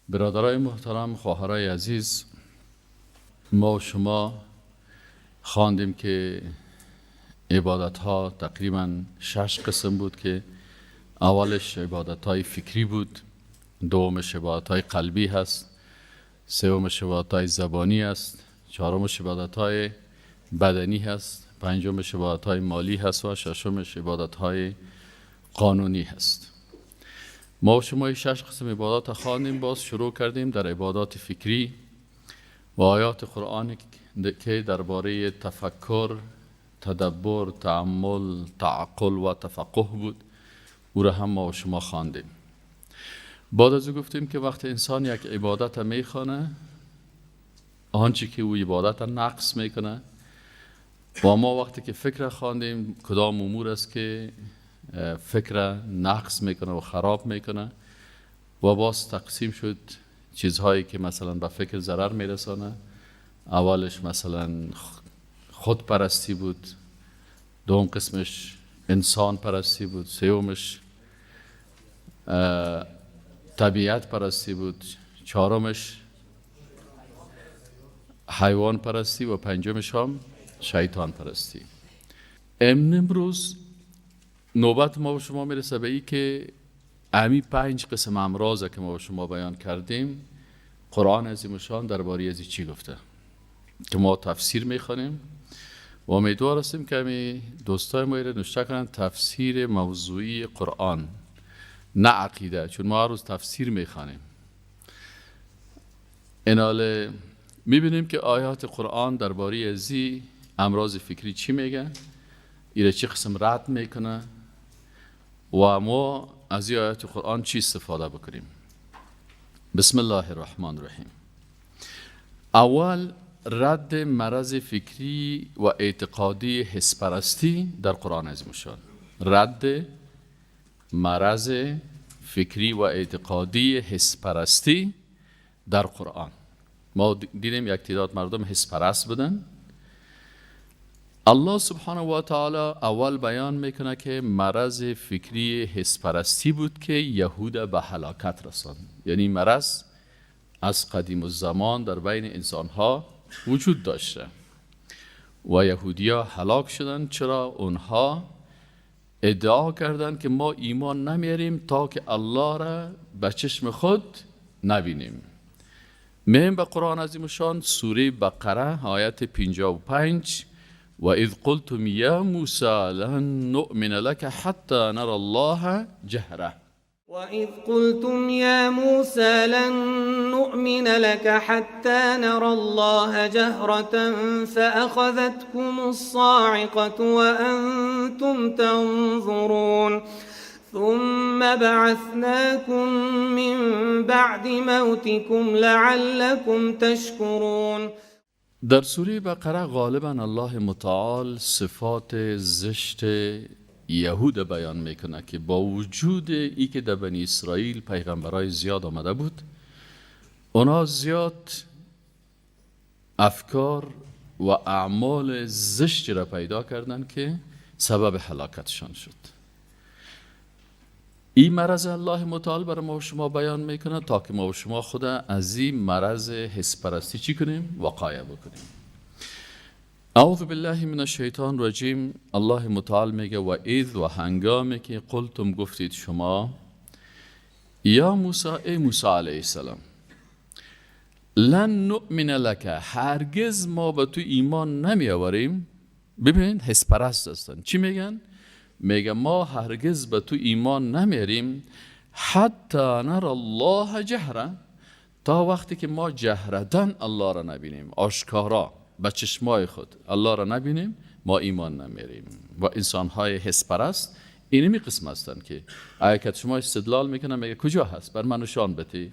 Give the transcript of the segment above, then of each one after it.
برادرای محترم، خواهرای عزیز، ما و شما خواندیم که عبادت ها تقریبا 6 قسم بود که اولش عبادت های فکری بود، دومش عبادت های قلبی هست، سومش عبادت های زبانی است، چهارمش عبادت های بدنی هست، پنجمش عبادت های مالی هست و ششمش عبادت های قانونی هست. ما و شما 6 قسم عبادات خواندیم، باز شروع کردیم در عبادات فکری و آیات قرآن که درباره تفکر، تدبر، تأمل، تعقل و تفقه بود، او را هم ما و شما خواندیم. بعد از او گفتیم که وقت انسان یک عبادت میخوانه، آنچه که او عبادت نقص میکنه، و ما وقتی که فکر خواندیم کدام امور است که فکر نقص میکنه و خراب میکنه، و باز تقسیم شد چیزهایی که مثلا به فکر ضرر میرسانه. اولش مثلا خودپرستی بود، دوم قسمش انسان پرستی بود، سومش طبیعت پرستی بود، چهارمش حیوان پرستی و پنجمش هم شیطان پرستی. امروز نوبت ما و شما میرسه به ای که امی 5 قسم امراض که ما و شما بیان کردیم، قرآن عظیم شان درباره از چی گفته که ما تفسیر میخوانیم و امیدوار هستیم که امی دوستای ما ایره نوشته کنن تفسیر موضوعی قرآن، نه عقیده، چون ما هر روز تفسیر میخوانیم. ایناله میبینیم که آیات قرآن درباره ازی امراض فکری چی میگه، ایره چی قسم رد میکنه و ما از این آیات قرآن چی استفاده بکنیم. بسم الله الرحمن الرحیم. اول رد مرض فکری و اعتقادی حس پرستی در قرآن عظیم الشان. رد مرض فکری و اعتقادی حس پرستی در قرآن. ما دیدیم یک تعداد مردم حس پرست بودن. الله سبحانه و تعالی اول بیان میکنه که مرض فکری حس پرستی بود که یهود به هلاکت رساند. یعنی مرض از قدیم الزمان در بین انسانها وجود داشته و یهودیا هلاک شدند. چرا؟ اونها ادعا کردند که ما ایمان نمیاریم تا که الله را به چشم خود نبینیم. میم به قرآن عظیم الشان سوره بقره آیت 55: و اذ قلتم یا موسی لن نؤمن لك حتى نرى الله جهره. وإذ قلتم يا موسى لن نؤمن لك حتى نرى الله جهرة فأخذتكم الصاعقة وأنتم تنظرون ثم بعثناكم من بعد موتكم لعلكم تشكرون. در سوره بقره غالبا الله متعال صفات زشت یهود بیان میکنه که با وجود ای که در بنی اسرائیل پیغمبرای زیاد آمده بود، اونا زیاد افکار و اعمال زشتی را پیدا کردن که سبب هلاکتشان شد. این مرض الله متعال برای ما و شما بیان میکنه تا که ما و شما خود از این مرض حس پرستی چی کنیم؟ وقایه بکنیم. اعوذ بالله من الشیطان الرجیم. الله متعال میگه و اذ و هنگامی که قلتم گفتید شما یا موسی، ای موسی علیه السلام، لن نؤمن لک، هرگز ما به تو ایمان نمی آوریم. ببینید حس پرست هستن، چی میگن؟ میگه ما هرگز به تو ایمان نمیاریم حتی نر الله جهره، تا وقتی که ما جهرتاً الله را نبینیم، آشکارا به چشمای خود الله را نبینیم، ما ایمان نمیاریم. و انسان‌های حس پرست اینمی قسم هستند که اگه شما استدلال میکنن میگه کجا هست، بر من نشان بده،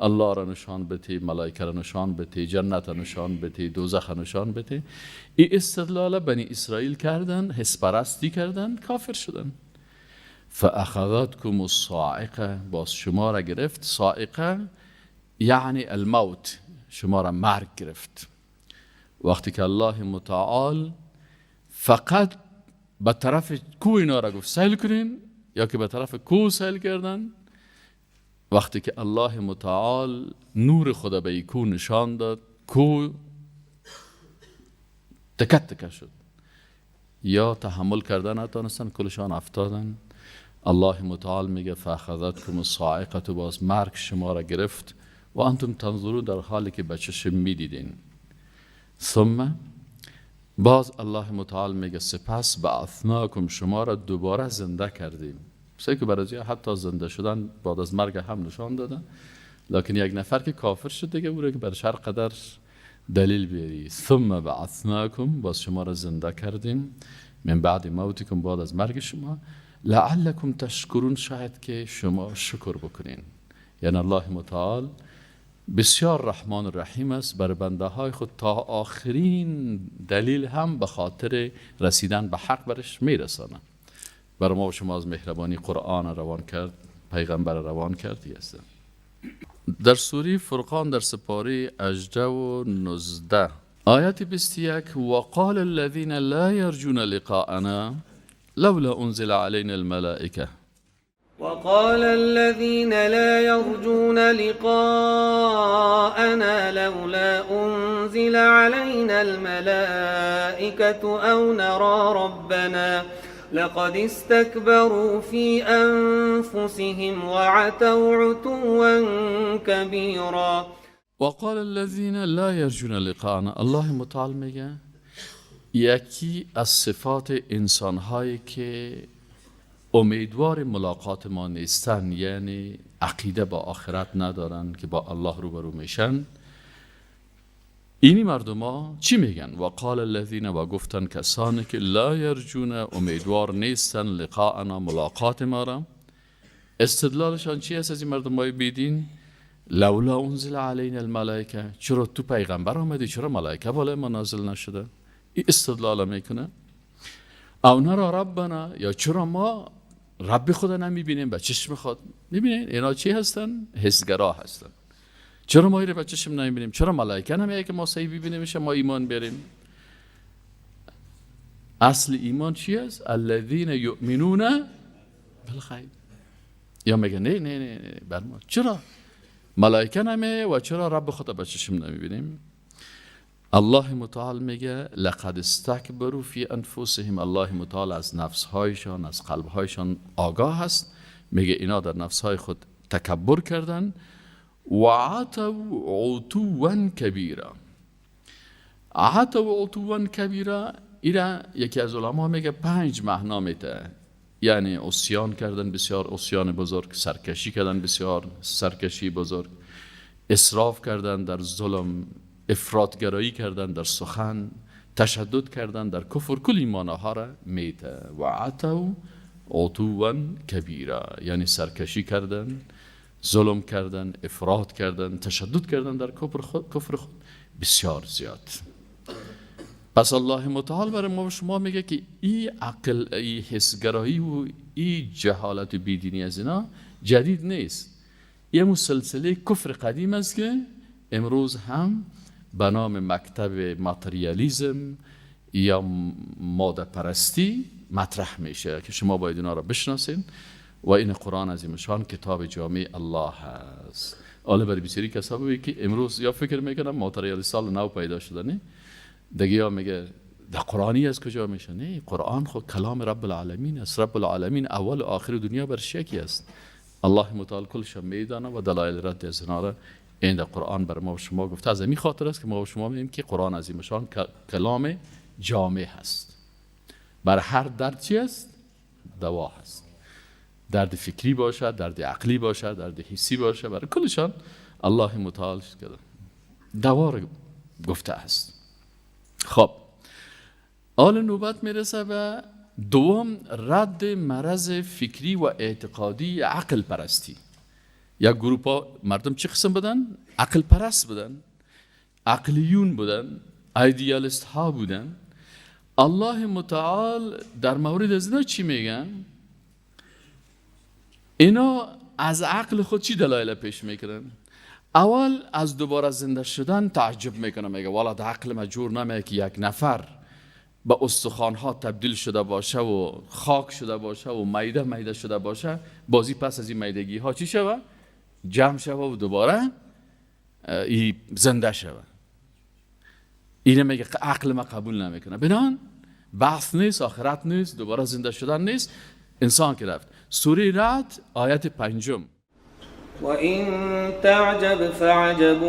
الله را نشان بده، ملائکه را نشان بده، جنت را نشان بده، دوزخ را نشان بده. این استدلال بنی اسرائیل کردن، حس پرستی کردن، کافر شدن. فاخذتكم الصاعقه، باز شما را گرفت. صاعقه یعنی الموت، شما را مرگ گرفت. وقتی که الله متعال فقط به طرف کو اینا را گفت سیل کنین، یا که به طرف کو سیل کردن، وقتی که الله متعال نور خدا به کو نشان داد، کو تکت تکه شد، یا تحمل کردن نتانستن، کلشان افتادن. الله متعال میگه فاخذتکم الصاعقه، باز مرگ شما را گرفت، و انتم تنظرون، در حالی که به چشم میدیدین. ثم باز الله متعال میگه سپس بعثناکم، شما را دوباره زنده کردیم. سعی که برای حتی زنده شدن بعد از مرگ هم نشان دادن، لکن یک نفر که کافر شد دیگه او را که برش هر قدر دلیل بیاری. ثم بعثناکم، باز شما را زنده کردیم، من بعد موتکم، بعد از مرگ شما، لعلکم تشکرون، شاید که شما شکر بکنین. یعنی الله متعال بسیار رحمان رحیم است بر بنده های خود، تا آخرین دلیل هم به خاطر رسیدن به حق برش میرسانه. بر ما و شما از مهربانی قرآن روان کرد، پیغمبر روان کرد. هست در سوره فرقان در سپاره 18 و 19 آیت 21، وقال الذين لا يرجون لقاءنا لولا انزل علينا الملائكة. وقال الذين لا يرجون لقاءنا لولا أنزل علينا الملائكة أو نرى ربنا لقد استكبروا في أنفسهم وعتوا عتوا كبيرا. وقال الذين لا يرجون لقاءنا، الله متعال میگه یکی از صفات انسانهایی که امیدوار ملاقات ما نیستن، یعنی عقیده با آخرت ندارن که با الله روبرو میشن، اینی مردم ها چی میگن؟ وقال الذین، و گفتن کسانی که لا یرجون، امیدوار نیستن، لقاءنا، ملاقات ما را. استدلالشان چی است از این مردم های بیدین؟ لولا انزل علینا الملائکه، چرا تو پیغمبر آمدی، چرا ملائکه بالای ما نازل نشده؟ این استدلال میکنه. او نرا ربنا، یا چرا ما رب خدا نمیبینیم به چشم خود؟ میبینین اینا چی هستن؟ حسگرا هستن. چرا ما ایره به چشم نمیبینیم؟ چرا ملائکه نمیه که ما صحیح ببینیم ما ایمان بریم؟ اصل ایمان چی است؟ الذین یؤمنون بالغیب. یا میگه نه نه نه نه بر ما چرا ملائکه نمیه و چرا رب خدا به چشم نمیبینیم؟ الله متعال میگه لقد استکبروا فی انفسهم، الله متعال از نفسهایشان، از قلبهایشان آگاه است. میگه اینا در نفسهای خود تکبر کردن. و عتوا عتوا کبیرا، عتوا عتوا کبیرا، اینا یکی از علما میگه 5 معنا میده، یعنی عصیان کردن، بسیار عصیان بزرگ، سرکشی کردن، بسیار سرکشی بزرگ، اسراف کردن در ظلم، افراطگرایی کردن در سخن، تشدد کردن در کفر، کل این معناها را میته. و عتوا عتوا کبیرا، یعنی سرکشی کردن، ظلم کردن، افراط کردن، تشدد کردن در کفر خود بسیار زیاد. پس الله متعال برای ما و شما میگه که ای عقل، ای حسگرایی و ای جهالت و بیدینی از اینا جدید نیست، یه سلسله کفر قدیم است که امروز هم به نام مکتب ماتریالیزم یا ماده پرستی مطرح میشه که شما باید اینا را بشناسین. و این قرآن عظیمشان کتاب جامع الله هست. حالا برای بسیاری کسا بگه که امروز یا فکر میکنم ماتریالیست سال نو پیدا شده، نه دیگه، یا میگه در قرآنی از کجا میشه؟ نه، قرآن خود کلام رب العالمین است. رب العالمین اول و آخر دنیا بر یکی است. الله متعال کلش میدانه و دلایل رد از اینا را این در قرآن بر ما و شما گفته. از این خاطر است که ما و شما میگیم که قرآن عظیمشان کلام جامع هست. بر هر درد چی است؟ دوا هست. درد فکری باشه، درد عقلی باشه، درد حسی باشه، برای کلشان الله متعال دوا را گفته است. خب حال نوبت میرسه به دوم، رد مرض فکری و اعتقادی عقل پرستی. یک گروپ مردم چه قسم بودن؟ عقل پرست بودن، عقلیون بودن، ایدیالیست ها بودن. الله متعال در مورد از اینا چی میگن؟ اینا از عقل خود چی دلایل پیش میکنن؟ اول از دوباره زنده شدن تعجب میکنه، میگه والا در عقل ما جور نمیه که یک نفر به استخوان‌ها تبدیل شده باشه و خاک شده باشه و میده میده شده باشه، بازی پس از این میدگی ها چی شوه؟ جمع شوه و دوباره ای زنده شوه. اینه میگه عقل ما قبول نمیکنه. بنان بعث نیست، آخرت نیست، دوباره زنده شدن نیست. انسان که رفت. سوره رعد آیت 5. وَإِن تَعْجَبْ فَعَجَبٌ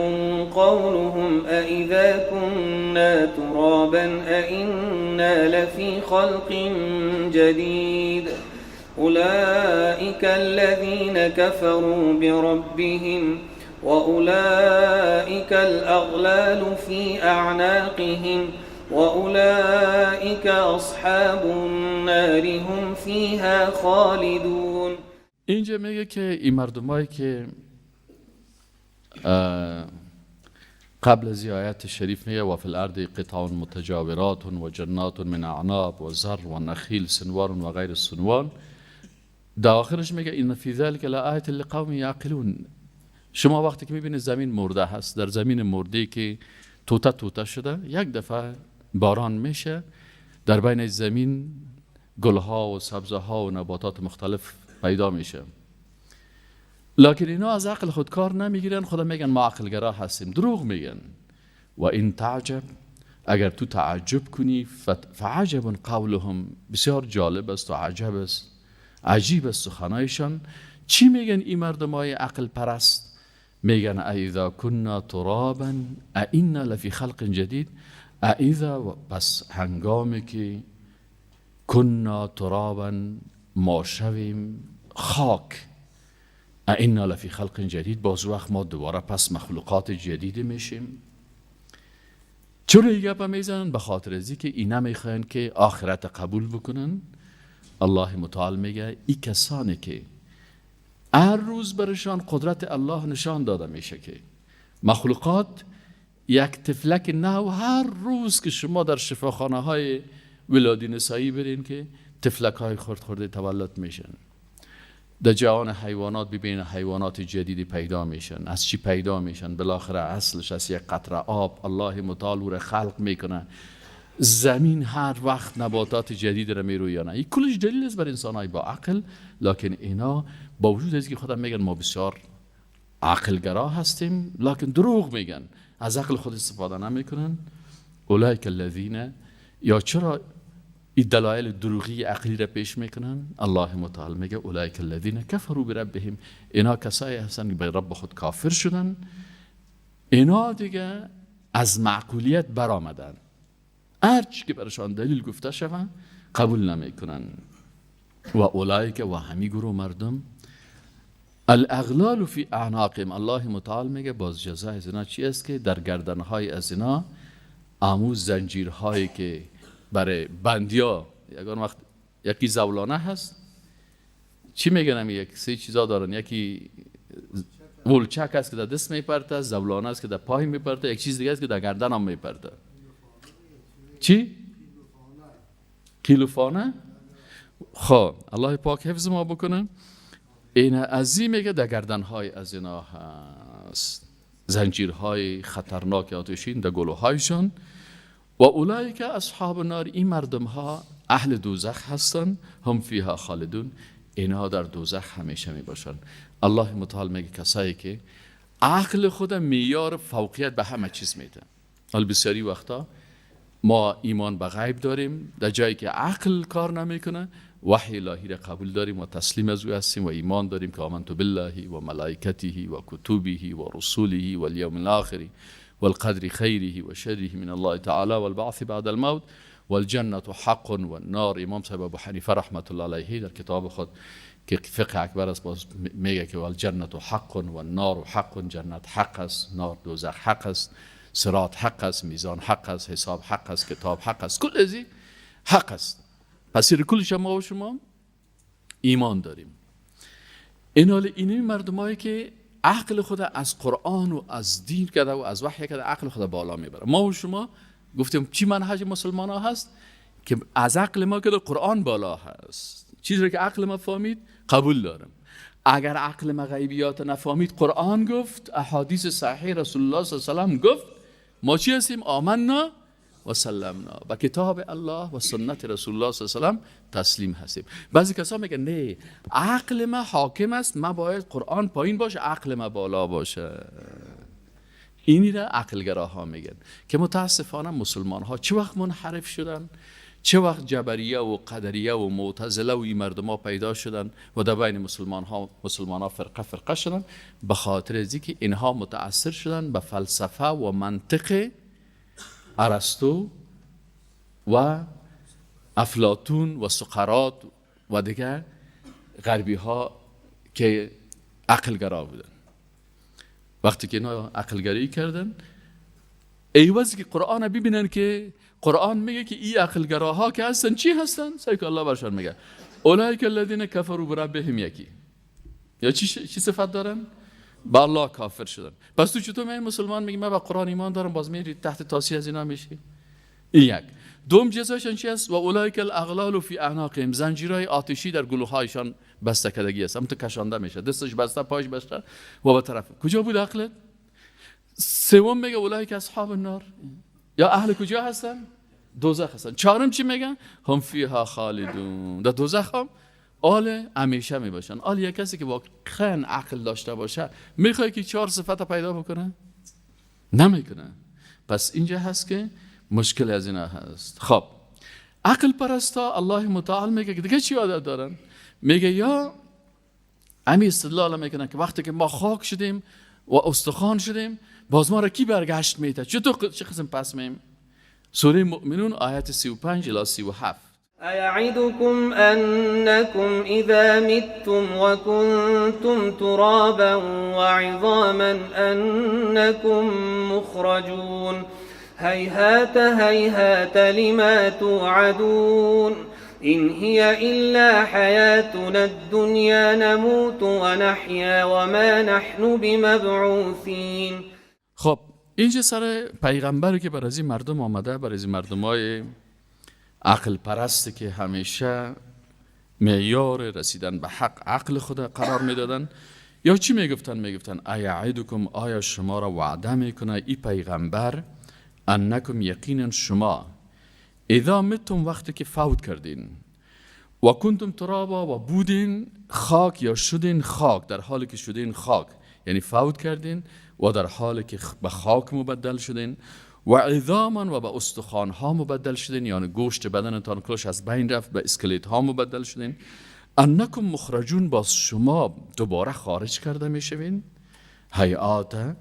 قَوْلُهُمْ أَإِذَا كُنَّا تُرَابًا أَإِنَّا لَفِي خَلْقٍ جَدِيدٍ أُولَئِكَ الَّذِينَ كَفَرُوا بِرَبِّهِمْ وَأُولَئِكَ الْأَغْلَالُ فِي أَعْنَاقِهِمْ وَأُولَئِكَ أَصْحَابُ النَّارِ هُمْ فِيهَا خَالِدُونَ. اینجا میگه که این مردمایی که قبل از آیت شریف میگه و فی الارض قطع متجاورات و جنات من اعناب و زر و نخیل سنوان و غیر سنوان، در آخرش میگه ان فی ذلک لآیة لقوم یعقلون. شما وقتی که میبینید زمین مرده هست، در زمین مرده که توته توته شده، یک دفعه باران میشه، در بین زمین گلها و سبزه ها و نباتات مختلف پیدا میشه. لکن اینا از عقل خود کار نمیگیرن، خدا میگن ما عقلگرا هستیم، دروغ میگن. و این تعجب، اگر تو تعجب کنی، فعجب قولهم، بسیار جالب است و عجب است، عجیب است سخنایشان. چی میگن این مردمای عقل پرست؟ میگن اذا كنا ترابا ائنا لفی خلق جدید. اذا، پس هنگامی که كنا ترابا ما شویم خاک، ائنا لفی خلق جدید، باز وقت ما دوباره پس مخلوقات جدید میشیم. چرا این گپ میزنن؟ به خاطر ازی که اینا میخواین که آخرت قبول بکنن. الله متعال میگه ای کسانی که هر روز برشان قدرت الله نشان داده میشه که مخلوقات یک طفلک نو هر روز که شما در شفاخانه های ولادی نسایی برین که طفلک های خرد خورده تولد میشن، در جهان حیوانات ببینین حیوانات جدیدی پیدا میشن. از چی پیدا میشن؟ بالاخره اصلش از یک قطره آب الله متعال او را خلق میکنه. زمین هر وقت نباتات جدید را میرویانه. این کلش دلیل است بر انسانهای با عقل. لکن اینا با وجود از که خودم میگن ما بسیار عقلگرا هستیم، لکن دروغ میگن، از عقل خود استفاده نمیکنن. اولئک الذین، یا چرا این دلایل دروغی عقلی را پیش میکنن؟ الله متعال میگه اولئک الذین کفروا بربهم، اینا کسایی هستن که به رب خود کافر شدن، اینا دیگه از معقولیت برآمدن، هر چی که برشان دلیل گفته شوه قبول نمیکنن. و اولئک، و همی گروه مردم، الاغلال فی اعناقهم، الله متعال میگه باز جزای از اینا چی است؟ که در گردنهای از اینا آموز زنجیرهایی که برای بندیا، یگان وقت یکی زولانه هست، چی میگن؟ یک سه چیزا دارن، یکی ولچک است که در دست میپرته، زولانه است که در پای میپرته، یک چیز دیگه است که در گردن هم میپرته. چی؟ کیلوفانه؟ خب الله پاک حفظ ما بکنه. این ازی میگه در گردنهای از اینا هست زنجیرهای خطرناک آتشین در گلوهایشان. و اولئک اصحاب النار، این مردم ها اهل دوزخ هستن، هم فیها خالدون، اینها در دوزخ همیشه می باشن. الله متعال میگه کسایی که عقل خود معیار فوقیت به همه چیز میده. حال بسیاری وقتا ما ایمان به غیب داریم، در جایی که عقل کار نمیکنه وحی الهی را قبول داریم و تسلیم از او هستیم و ایمان داریم که آمنت بالله و ملائکته و کتبه و رسوله و الیوم الاخر والقدر خیره و شره من الله تعالی والبعث بعد الموت والجنة حق والنار. امام صاحب ابو حنیفه رحمت الله علیه در کتاب خود که فقه اکبر است باز میگه که والجنة حق والنار حق، جنت حق است، نار دوزخ حق است، صراط حق است، میزان حق است، حساب حق است، کتاب حق است، کل ازی حق است. پس کل شما و شما ایمان داریم. این حال اینه مردمایی که عقل خود از قرآن و از دین کرده و از وحی کرده عقل خود بالا میبره. ما و شما گفتیم چی منهج مسلمان ها هست؟ که از عقل ما که قرآن بالا هست، چیزی که عقل ما فهمید قبول دارم. اگر عقل ما غیبیات نفهمید، قرآن گفت، احادیث صحیح رسول الله صلی الله علیه و سلم گفت، ما چی هستیم؟ آمنا و سلمنا، به کتاب الله و سنت رسول الله صلی الله علیه و سلم تسلیم هستیم. بعضی کسا میگن نه، عقل ما حاکم است، ما باید قرآن پایین باشه، عقل ما بالا باشه. اینی را عقلگراها میگن که متاسفانه مسلمان ها چه وقت منحرف شدن، چه وقت جبریه و قدریه و معتزله و این مردم ها پیدا شدن و در بین مسلمان ها فرقه فرقه شدن، به خاطر از اینکه اینها متاثر شدن به فلسفه و منطق ارسطو و افلاطون و سقراط و دیگر غربی ها که عقلگرا بودن. وقتی که اینا عقلگرایی کردن، ایوازی که قرآن ببینن که قرآن میگه که این عقلگراها که هستن چی هستن؟ سعی که الله برشان میگه اولئک الذین کفروا بربهم، یکی یا چی صفت دارن؟ با الله کافر شدن. پس تو چطور میای مسلمان میگی من با قرآن ایمان دارم، باز میری تحت تاثیر از اینا میشی؟ این یک. دوم جزایشان چی است؟ و اولئک الاغلال فی اعناقهم، زنجیرهای آتشی در گلوهایشان بسته کردگی است، هم تو کشانده میشه، دستش بسته، پایش بسته و به طرف کجا بود عقلت؟ سوم میگه اولئک اصحاب النار، یا اهل کجا هستن؟ دوزخ هستن. چهارم چی میگن؟ هم فیها خالدون، در دوزخ هم آل همیشه میباشن. آل یک کسی که واقعا عقل داشته باشه میخواد که چهار صفت پیدا بکنه؟ نمیکنه. پس اینجا هست که مشکل از اینا هست. خب عقل پرستا الله متعال میگه که دیگه چی عادت دارن؟ میگه یا امی استدلال میکنن که وقتی که ما خاک شدیم و استخوان شدیم باز ما را کی برگشت میده؟ چطور چه قسم پس میم؟ سوره مؤمنون آیت 35 الی 37. أيعدكم أنكم إذا متم وكنتم ترابا وعظاما أنكم مخرجون هيهات هيهات لما توعدون إن هي إلا حياتنا الدنيا نموت ونحيا وما نحن بمبعوثين. خب اینجا سر پیغمبری که بر از این مردم آمده، بر از این مردمای عقل پرست که همیشه معیار رسیدن به حق عقل خود قرار میدادن، یا چی میگفتن؟ میگفتن ایعدکم، آیا شما را وعده میکنه ای پیغمبر، انکم یقینا شما اذا متم، وقتی که فوت کردین، و کنتم ترابا، و بودین خاک یا شدین خاک، در حالی که شدین خاک، یعنی فوت کردین و در حالی که به خاک مبدل شدین، و عظاما، و به استخوان ها مبدل شدین، یعنی گوشت بدنتان کلش از بین رفت، به اسکلت ها مبدل شدین، انکم مخرجون، باز شما دوباره خارج کرده میشوین. هیئات،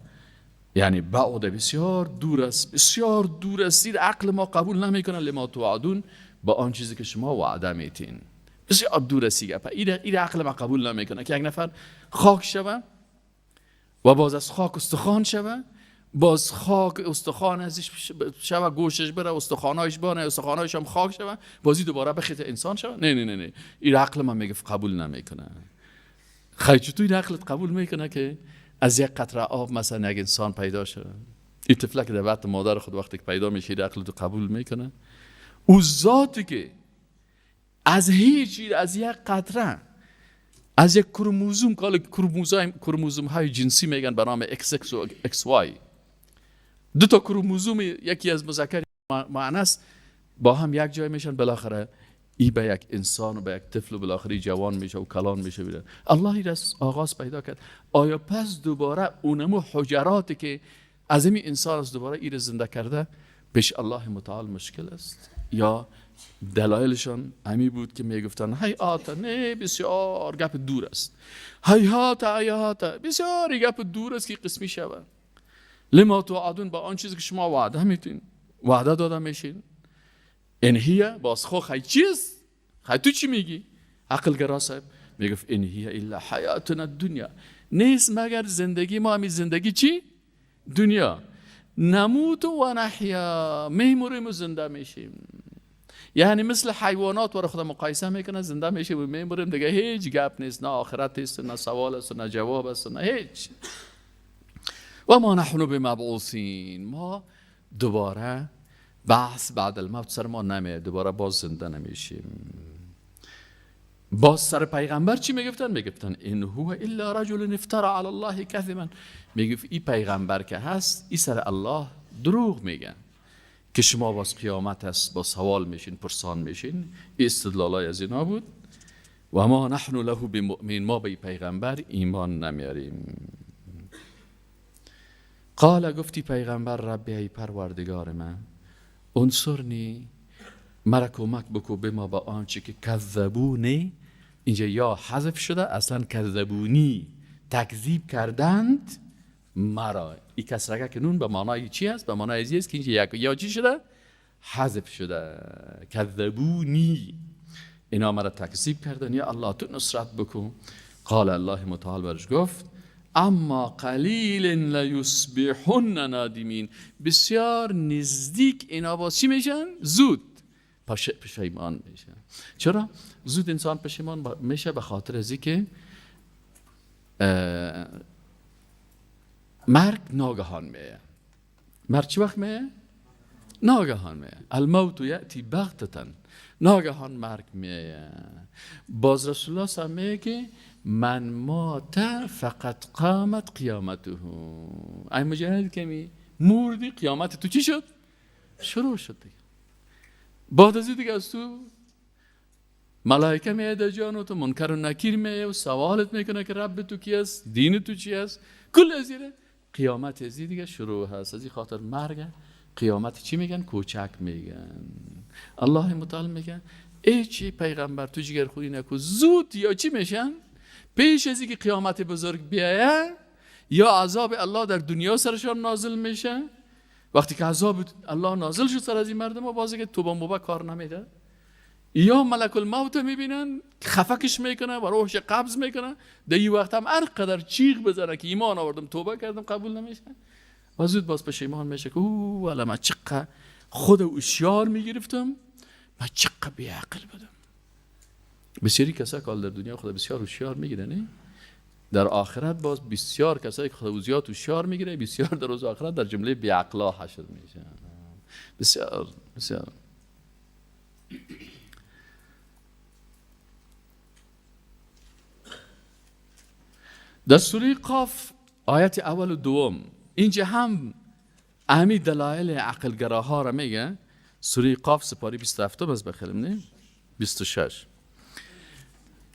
یعنی بعد بسیار دور است، بسیار دور است، عقل ما قبول نمیکنه لما توعدون، با آن چیزی که شما وعده میتین، بسیار دور است. این عقل ما قبول نمیکنه که یک نفر خاک شوه و باز از خاک استخوان شوه، باز خاک استخوان ازش شوه، گوشش بره، استخوانایش بانه، استخوانایش هم خاک شوه، بازی دوباره بخیت انسان شوه. نه نه نه نه، این عقل ما میگه قبول نمیکنه. خیلی چطور این عقلت قبول میکنه که از یک قطره آب مثلا یک انسان پیدا شده؟ این طفله که در بطن مادر خود وقتی که پیدا میشه این عقل تو قبول میکنه؟ او ذاتی که از هیچ، از یک قطره، از یک کروموزوم، که کروموزوم های جنسی میگن به نام XX و XY، دو تا کروموزوم یکی از مذکر مؤنث با هم یک جای میشن، بالاخره ای به یک انسان و به یک طفل و بالاخره جوان میشه و کلان میشه. الله ای از آغاز پیدا کرد. آیا پس دوباره اونمو حجراتی که از این انسان از دوباره ای را زنده کرده پیش الله متعال مشکل است؟ یا دلایلشان همی بود که میگفتن هیئات، نه بسیار گپ دور است، هیهات هیهات، بسیار گپ دور است که قسمی شود. لما توعدون، با آن چیزی که شما وعده میتین، وعده داده میشین. این هي باز خو خی چیز، خی تو چی میگی؟ عقل گرا صاحب میگفت این هي الا حیاتنا الدنیا، نیست مگر زندگی ما، همین زندگی چی؟ دنیا. نموت و نحیا، میموریم و زنده میشیم. یعنی مثل حیوانات ور خدا مقایسه میکنه، زنده میشیم و میموریم دیگه، هیچ گپ نیست، نه آخرت است، نه سوال است، نه جواب است، نه هیچ. و ما نحن بمبعوثین، ما دوباره بحث بعد الموت سر ما نمیاد، دوباره باز زنده نمیشیم. باز سر پیغمبر چی میگفتن؟ میگفتن ان هو الا رجل افترى علی الله كذبا. میگفت این پیغمبر که هست ای سر الله دروغ میگن، که شما باز قیامت است، با سوال میشین، پرسان میشین. استدلالای از اینا بود. و ما نحن له بمؤمن، ما به پیغمبر ایمان نمیاریم. قال، گفتی پیغمبر، ربی ای پروردگار من، انصرنی، مرا کمک بکو، به ما، با آنچه که کذبونی. اینجا یا حذف شده، اصلا کذبونی، تکذیب کردند مرا. این کسرگه که نون به معنای چی است؟ به معنای ازی است که اینجا یک یا چی شده؟ حذف شده. کذبونی، اینا مرا تکذیب کردن، یا الله تو نصرت بکن. قال، الله متعال برش گفت اما قلیل لیصبحن نادمین، بسیار نزدیک اینا باز چی میشن؟ زود پشیمان میشن. چرا؟ زود انسان پشیمان میشه به خاطر از که مرگ ناگهان میه. مرگ چی وقت میه؟ ناگهان میه. الموت یأتی بغتة، ناگهان مرگ میه. باز رسول الله صلی میگه که من مات فقط قامت قیامته. ای مجرد که می مردی قیامت تو چی شد؟ شروع شد دیگه. بعد از دیگه از تو ملائکه میاد جان و تو منکر و نکیر میه و سوالت میکنه که رب تو کی است، دین تو چی است، کل از قیامت از دیگه شروع هست. از این خاطر مرگ قیامت چی میگن؟ کوچک میگن. الله متعال میگن ای چی پیغمبر تو جگرخوری نکو، زود یا چی میشن؟ پیش از اینکه قیامت بزرگ بیایه یا عذاب الله در دنیا سرشان نازل میشه. وقتی که عذاب الله نازل شد سر از این مردم، بازی که توبه موبه کار نمیده، یا ملک الموت میبینن خفکش میکنه و روحش قبض میکنه. در این وقت هم هر قدر چیغ بزنه که ایمان آوردم توبه کردم قبول نمیشه و زود باز پشیمان میشه که او والا من چقدر خود هوشیار میگرفتم، من چقدر بیعقل بودم. بسیاری کسایی که در دنیا خود بسیار هوشیار میگیره، نه در آخرت باز بسیار کسایی که خود زیاد هوشیار میگیره، بسیار در روز آخرت در جمله بیعقلا حشر میشه. بسیار بسیار. در سوره قاف آیت اول و دوم اینجا هم اهمی دلایل عقلگراها را میگه. سوره قاف سپاری 27 بس بخیرم نه 26.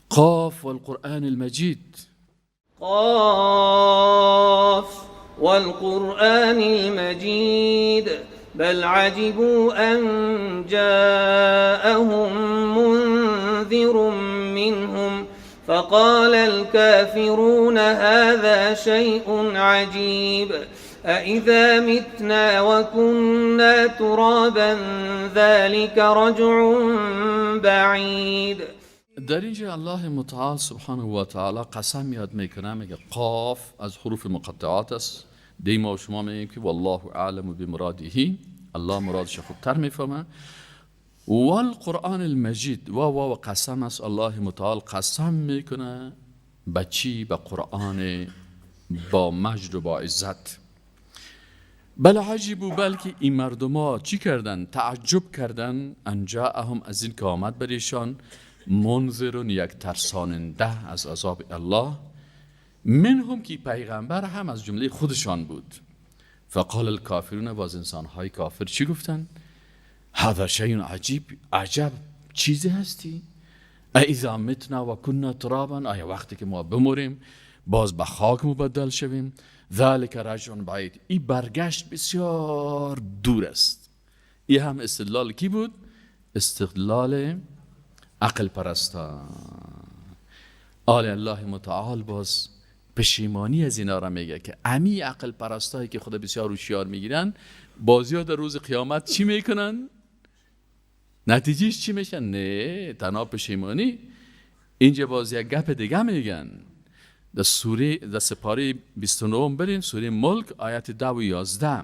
قاف والقرآن المجید. قاف والقرآن المجید بل عجبوا أن جاءهم منذر منهم فقال الكافرون هذا شيء عجيب أإذا متنا وكنا ترابا ذلك رجع بعيد. در اینجا الله متعال سبحانه و تعالی قسم یاد میکنه، میگه قاف از حروف مقطعات است. دیما و شما میگیم که والله اعلم بمراده، الله مرادش خوبتر میفهمه. والقرآن المجید، و و قسم است. الله متعال قسم میکنه به چی؟ به قرآن با مجد و با عزت. بل عجیبو، بلکه این مردم ها چی کردن؟ تعجب کردن ان جاءهم، از این که آمد بر ایشان منذر، یک ترساننده از عذاب الله، منهم که پیغمبر هم از جمله خودشان بود. فقال الکافرون، باز انسانهای کافر چی گفتن؟ هذا شیء عجیب، عجب چیزی هستی؟ اذا متنا و کنا ترابا، آیا وقتی که ما بموریم باز به خاک مبدل شویم؟ ذلك رجع بعید، این برگشت بسیار دور است. این هم استدلال کی بود؟ استدلال عقل پرستان. آل الله متعال باز پشیمانی از اینا را میگه که امی عقل پرستایی که خود بسیار هوشیار میگیرن بازی در روز قیامت چی میکنن؟ نتیجهش چی میشن؟ نه تنها پشیمانی. اینجا باز یک گپ دیگه میگن. در سوره، در سپاره 29 برین، سوره ملک آیت 10 و 11.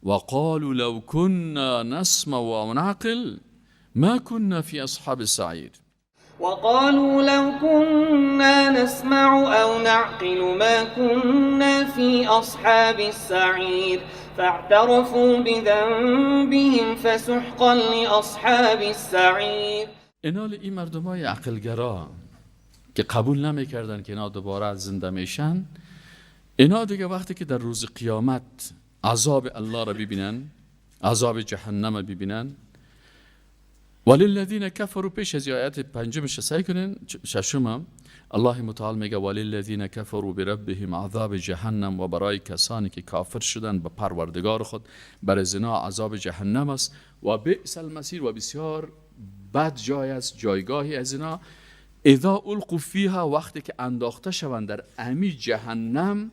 وقالوا لو كنا نسمع و نعقل ما كنا في اصحاب السعير. وقالوا لو كنا نسمع أو نعقل ما كنا في أصحاب السعير فاعترفوا بذنبهم فسحقا لأصحاب السعير. اینا این مردمای عقلگرا که قبول نمیکردن که اینا دوباره زنده میشن، اینا دیگه وقتی که در روز قیامت عذاب الله را ببینن، عذاب جهنم ببینن. وللذین کفروا، پیش از آیت پنجمش سعی کنین، ششم الله متعال میگه وللذین کفروا بربهم عذاب جهنم، و برای کسانی که کافر شدن به پروردگار خود بر زنا عذاب جهنم است. و بئس المصیر، و بسیار بد جای است، جایگاهی از اینا. اذا القوا فیها، وقتی که انداخته شوند در امی جهنم،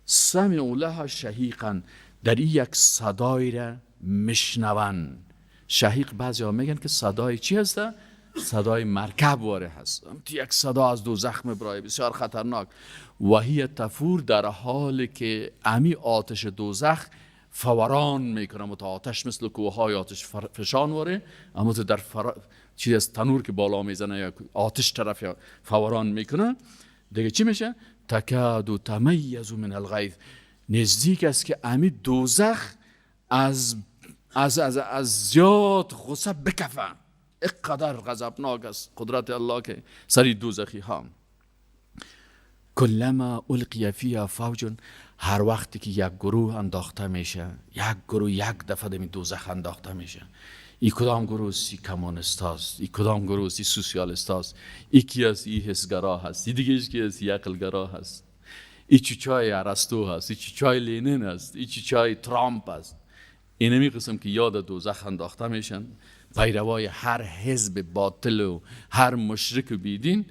سمعوا لها شهیقا، در این یک صدای را مشنون. شهیق بعضی ها میگن که صدای چی هست؟ صدای مرکب واره هست، یک صدا از دوزخ میبرای بسیار خطرناک. و هی تفور، در حال که امی آتش دوزخ فوران میکنه، مت آتش مثل کوههای آتش فشان واره، اما تو در چیز از تنور که بالا میزنه یا آتش طرف یا فوران میکنه دیگه چی میشه؟ تکاد تمیز من الغیظ، نزدیک است که امی دوزخ از از از از زیاد غصه بکفه. اقدر غضبناک است قدرت الله که سری دوزخی ها. کلما القی فیها فوج، هر وقتی که یک گروه انداخته میشه، یک گروه یک دفعه دمی دوزخ انداخته میشه. ای کدام گروه سی کمونیست هاست، ای کدام گروه سی سوسیالیست هاست، ای کی است، ای حسگرا هست، ای دیگه کی است، ای عقلگرا هست، ای چوچای ارسطو هست، ای چوچای لینین هست، ای چوچای ترامپ هست. اینمی قسم که یاد دوزخ انداخته میشن پیروای هر حزب باطل و هر مشرک و بیدین.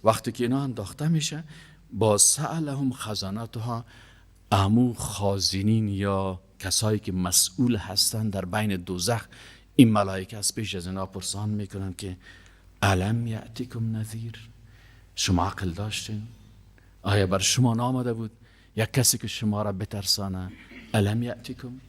وقتی که اینا انداخته میشه، با سألهم خزانتها، امو خازنین یا کسایی که مسئول هستند در بین دوزخ، این ملائکه از پیش از اینا پرسان میکنن که الم یأتیکم نذیر، شما عقل داشتین؟ آیا بر شما نامده بود یک کسی که شما را بترسانه؟ الم یأتیکم،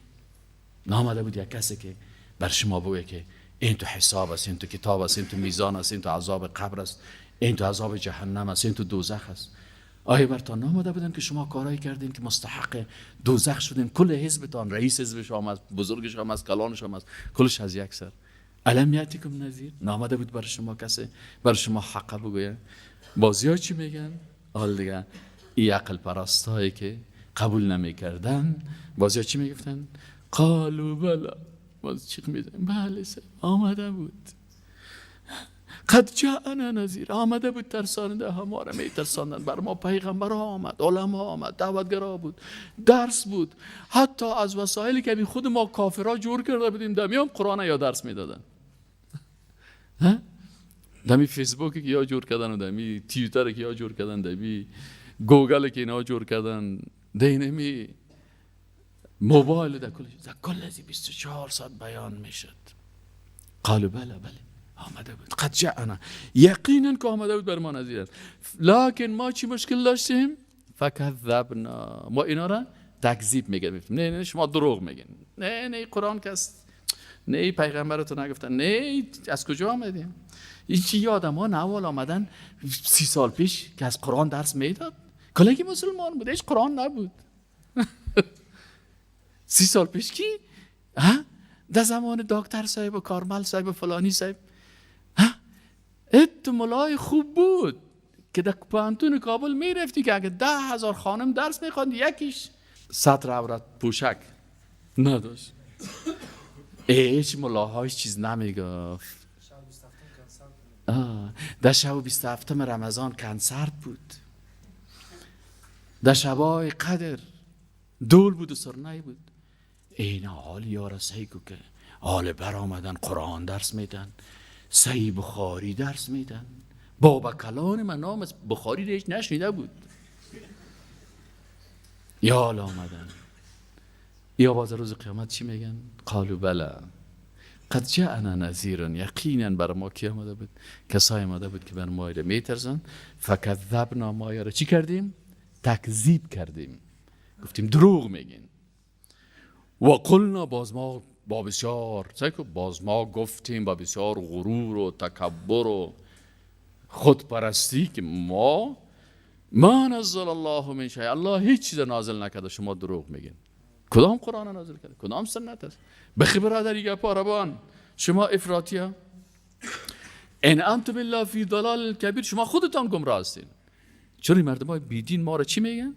نامده بود یک کسی که بر شما بگه که این تو حساب است، این تو کتاب است، این تو میزان است، این تو عذاب قبر است، این تو عذاب جهنم است، این تو دوزخ است. آیا برتان نامده بودن که شما کارایی کردین که مستحق دوزخ شدین؟ کل حزبتان، رئیس حزب شما است، بزرگ شما است، کلان شما است، کلش از یک سر. الم یأتیکم نذیر، نامده بود بر شما کسی بر شما حق بگویه؟ بازی چی میگن؟ حال دیگه ای عقل پرستایی که قبول نمیکردن بازی چی میگفتن؟ قالوا بلا، باز چیخ میزنن، بله آمده بود، قد جاءنا نذیر، آمده بود ترساننده ها، ما را میترساندن، بر ما پیغمبر ها آمد، علما آمد، دعوتگرا بود، درس بود، حتی از وسایلی که خود ما کافرها جور کرده بودیم دمیام قرآن یا درس میدادن. دمی فیسبوک که یا جور کردن و دمی توییتر که یا جور کردن، دمی گوگل که اینا جور کردن، دینمی موبایل، در کل از 24 ساعت بیان میشد. قالوا بله بله آمده بود، قد جاءنا، یقینا که آمده بود بر ما نذیر است، لکن ما چی مشکل داشتیم؟ فکذبنا، ما اینا را تکذیب میگیم، نه نه شما دروغ میگین، نه نه قرآن کس، نه پیغمبرتون نگفتن، نه از کجا آمدیم؟ این چی یادم ها نوال آمدن 30 سال پیش که از قرآن درس میداد، کلگی مسلمان بود، هیچ قرآن نبود. 30 سال پیش کی؟ ها؟ در زمان دکتر صاحب و کارمل صاحب و فلانی صاحب، ها؟ ات ملای خوب بود که در پوهنتون کابل میرفتی که اگه 10,000 خانم درس میخواند یکیش سطر عورت پوشک نداشت. هیچ ملاهاش چیز نمیگفت. در شب 27 رمضان کنسرت بود، در شبای قدر دول بود و سرنای بود. این حال یارا سیگو که حال بر آمدن قرآن درس میدن، صحیح بخاری درس میدن. بابا کلان من نام از بخاری ریش نشنیده بود. یا حال آمدن یا باز روز قیامت چی میگن؟ قالوا بلا قد جاءنا نذیر، یقینا بر ما کی آمده بود؟ کسایی آمده بود که بر ما میترسن. فکذبنا، ما را چی کردیم؟ تکذیب کردیم، گفتیم دروغ میگین. و قلنا، باز ما با بسیار باز ما گفتیم با بسیار غرور و تکبر و خودپرستی که ما نزل الله من شیء، الله هیچ چیز نازل نکرده، شما دروغ میگین. کدام قرآن نازل کرده؟ کدام سنت است؟ بخی برادری گپا ربان، شما افراطی ها، ان انتم الا فی ضلال کبیر، شما خودتان گمراه هستین. چرا این مردم های بیدین ما را چی میگن؟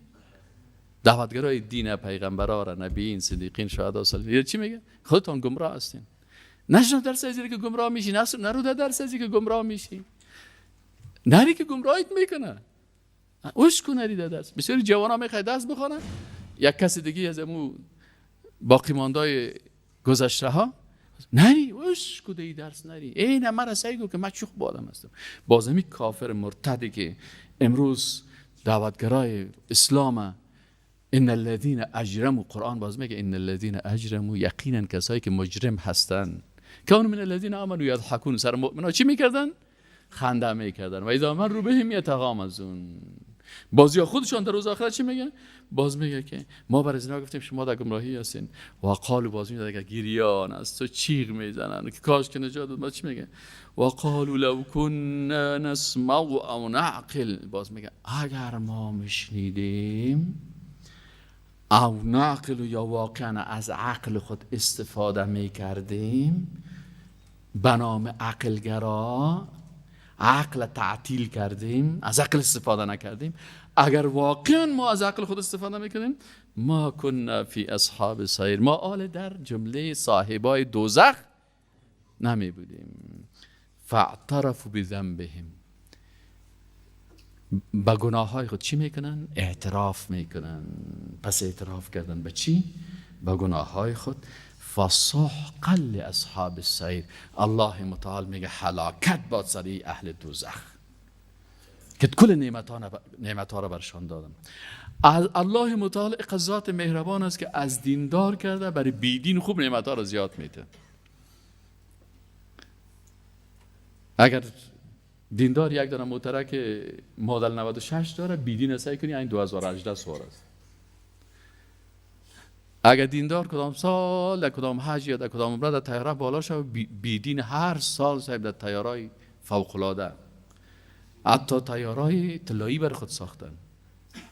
دعوتگرای دین، پیغمبرا را، نبیین، صدیقین، شهدا، صالحین، چی میگه؟ خودتان گمراه هستین. نشنو درس ازی که گمراه میشی، نرو در درس ازی که گمراه میشی، نری که گمراهیت میکنه. اوش کو نری در درس. بسیاری جوانا میخواد درس بخوانن، یک کس دیگه از امو باقی ماندای گذشته ها نری، اوش کو دی درس نری. ای نه مرا سعی کو که من چوخ بادم هستم. بازمی کافر مرتدی که امروز دعوتگرای اسلام، ان الذين اجرموا، قرآن باز میگه ان الذين اجرموا، یقینا کسایی که مجرم هستن، کانوا من الذين آمنوا یضحکون، سر مؤمنا چی میکردن؟ خنده میکردن. و اذا مروا بهم یتغامزون. بازی خودشان در روز آخرت چی میگن؟ باز میگه که ما بر از اینا گفتیم شما در گمراهی هستین. و قالوا، باز میگه که گریان است تو چیغ میزنن که کاش که نجات داد. چی میگه؟ و قالوا لو كنا نسمع او نعقل. باز میگه اگر ما میشنیدیم او نعقل، یا واقعا از عقل خود استفاده میکردیم، به نام عقلگرا عقل تعطیل کردیم، از عقل استفاده نکردیم. اگر واقعا ما از عقل خود استفاده میکنیم، ما كنا فی اصحاب سعیر، ما آل در جمله صاحبای دوزخ نمی بودیم. فاعترفوا بذنبهم، به گناه های خود چی میکنن؟ اعتراف میکنن. پس اعتراف کردن به چی؟ به گناه های خود. فسحقا لاصحاب السعیر، الله متعال میگه هلاکت باد سری اهل دوزخ که کل نعمت ها را برشان دادم. الله متعال ذات مهربان است که از دیندار کرده برای بیدین خوب نعمت ها را زیاد میده. اگر دیندار یک دانه موترک مدل 96 داره، بیدین سعی کنی این 2018 سوار است. اگر دیندار کدام سال در کدام حج یا در کدام عمره در طیاره بالا شد، بیدین هر سال صاحب در طیارای فوق العاده، حتی طیارای طلایی بر خود ساختن.